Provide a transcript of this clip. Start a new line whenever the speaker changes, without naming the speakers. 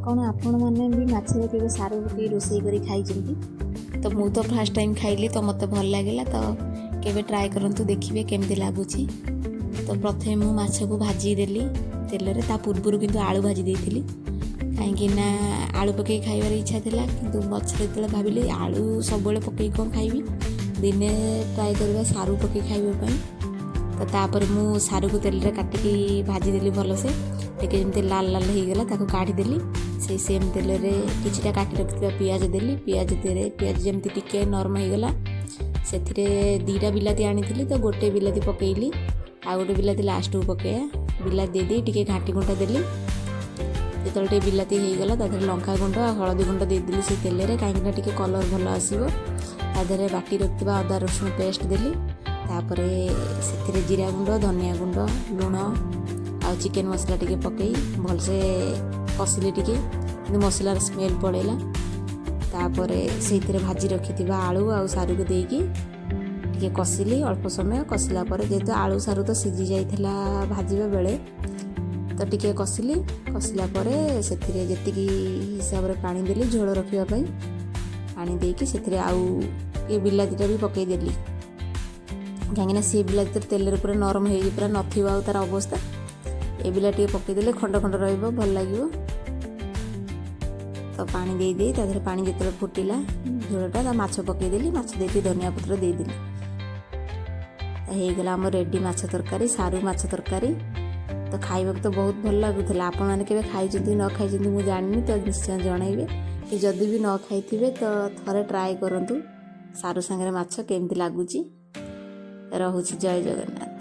କ'ଣ ଆପଣମାନେ ବି ମାଛରେ କେବେ ସାରୁ ପକାଇ ରୋଷେଇ କରି ଖାଇଛନ୍ତି? ତ ମୁଁ ତ ଫାର୍ଷ୍ଟ ଟାଇମ୍ ଖାଇଲି, ତ ମୋତେ ଭଲ ଲାଗିଲା। ତ କେବେ ଟ୍ରାଏ କରନ୍ତୁ, ଦେଖିବେ କେମିତି ଲାଗୁଛି। ତ ପ୍ରଥମେ ମୁଁ ମାଛକୁ ଭାଜି ଦେଲି ତେଲରେ। ତା ପୂର୍ବରୁ କିନ୍ତୁ ଆଳୁ ଭାଜି ଦେଇଥିଲି, କାହିଁକି ନା ଆଳୁ ପକାଇ ଖାଇବାର ଇଚ୍ଛା ଥିଲା। କିନ୍ତୁ ମାଛରେ ଯେତେବେଳେ ଭାବିଲି, ଆଳୁ ସବୁବେଳେ ପକାଇ କ'ଣ ଖାଇବି, ଦିନେ ଟ୍ରାଏ କରିବା ସାରୁ ପକାଇ ଖାଇବା ପାଇଁ। ତ ତାପରେ ମୁଁ ସାରୁକୁ ତେଲରେ କାଟିକି ଭାଜିଦେଲି ଭଲସେ। ଟିକେ ଯେମିତି ଲାଲ ଲାଲ ହେଇଗଲା, ତାକୁ କାଢ଼ିଦେଲି। ସେଇ ସେମ୍ ତେଲରେ କିଛିଟା କାଟି ରଖିଥିବା ପିଆଜ ଦେଲି। ପିଆଜ ଦେରେ ପିଆଜ ଯେମିତି ଟିକେ ନରମ ହେଇଗଲା, ସେଥିରେ 2ଟା ବିଲାତି ଆଣିଥିଲି, ତ ଗୋଟେ ବିଲାତି ପକାଇଲି, ଆଉ ଗୋଟେ ବିଲାତି ଲାଷ୍ଟକୁ ପକାଇବା। ବିଲାତି ଦେଇଦେଇ ଟିକେ ଘାଣ୍ଟି ଘୁଣ୍ଟା ଦେଲି। ଯେତେବେଳେ ଟିକେ ବିଲାତି ହେଇଗଲା, ତା ଦେହରେ ଲଙ୍କା ଗୁଣ୍ଡ ଆଉ ହଳଦୀ ଗୁଣ୍ଡ ଦେଇଦେଲି ସେଇ ତେଲରେ, କାହିଁକିନା ଟିକେ କଲର୍ ଭଲ ଆସିବ। ତା ଦେହରେ ବାଟି ରଖିଥିବା ଅଦା ରସୁଣ ପେଷ୍ଟ ଦେଲି। ତାପରେ ସେଥିରେ ଜିରା ଗୁଣ୍ଡ, ଧନିଆ ଗୁଣ୍ଡ, ଲୁଣ ଆଉ ଚିକେନ୍ ମସଲା ଟିକେ ପକାଇ ଭଲସେ କଷିଲି ଟିକେ, କିନ୍ତୁ ମସଲାର ସ୍ମେଲ୍ ପଳେଇଲା। ତାପରେ ସେଇଥିରେ ଭାଜି ରଖିଥିବା ଆଳୁ ଆଉ ସାରୁକୁ ଦେଇକି ଟିକେ କଷିଲି ଅଳ୍ପ ସମୟ। କଷିଲା ପରେ, ଯେହେତୁ ଆଳୁ ସାରୁ ତ ସିଝି ଯାଇଥିଲା ଭାଜିବା ବେଳେ, ତ ଟିକେ କଷିଲି। କଷିଲା ପରେ ସେଥିରେ ଯେତିକି ହିସାବରେ ପାଣି ଦେଲି ଝୋଳ ରଖିବା ପାଇଁ। ପାଣି ଦେଇକି ସେଥିରେ ଆଉ ଏ ବିଲାତିଟା ବି ପକାଇଦେଲି, କାହିଁକିନା ସିଏ ବିଲାତି ତ ତେଲରେ ପୁରା ନରମ ହେଇକି ପୁରା ନଥିବ ଆଉ ତା'ର ଅବସ୍ଥା। ଏ ବିଲାତି ଟିକେ ପକାଇଦେଲେ ଖଣ୍ଡ ଖଣ୍ଡ ରହିବ, ଭଲ ଲାଗିବ। ତ ପାଣି ଦେଇଦେଇ, ତା ଦେହରେ ପାଣି ଯେତେବେଳେ ଫୁଟିଲା ଝୋଳଟା, ତା ମାଛ ପକାଇଦେଲି। ମାଛ ଦେଇକି ଧନିଆ ପତ୍ର ଦେଇଦେଲି। ହେଇଗଲା ଆମ ରେଡ଼ି ମାଛ ତରକାରୀ, ସାରୁ ମାଛ ତରକାରୀ। ତ ଖାଇବାକୁ ତ ବହୁତ ଭଲ ଲାଗୁଥିଲା। ଆପଣମାନେ କେବେ ଖାଇଛନ୍ତି ନ ଖାଇଛନ୍ତି ମୁଁ ଜାଣିନି, ତ ନିଶ୍ଚୟ ଜଣାଇବେ କି ଯଦି ବି ନ ଖାଇଥିବେ, ତ ଥରେ ଟ୍ରାଏ କରନ୍ତୁ ସାରୁ ସାଙ୍ଗରେ ମାଛ କେମିତି ଲାଗୁଛି। ରହୁଛି, ଜୟ ଜଗନ୍ନାଥ।